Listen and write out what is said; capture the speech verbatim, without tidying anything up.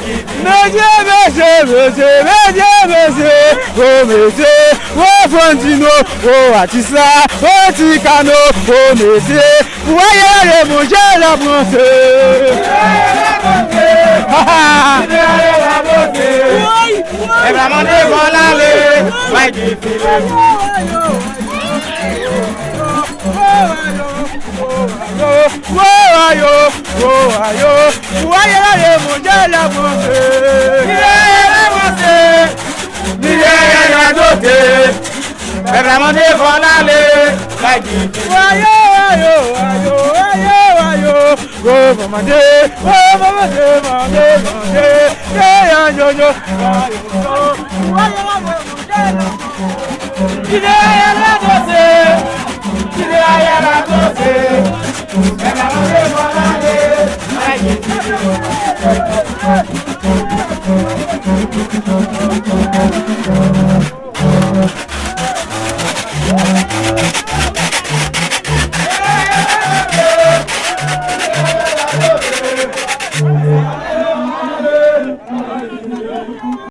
Mesye, mesye, mesye, mesye, mesye, o mesye, o Frandino, o atis la, o Ti Kano, o mesye, pou ayè ale manje la panse. Epa mande van lale, bay di file. Wowayo, wowayo, wowayo, pou ayè ale manje la panse. Li dèyè la panse, li dèyè la dote. Pèp la mande van lale, bay di file. Wowayo, wowayo, wowayo, wowayo, wowayo, mande, wowayo, mande, mande, mande, dèyè yo, yo, yo, yo, pou ayè ale manje la panse. Li dèyè la dote.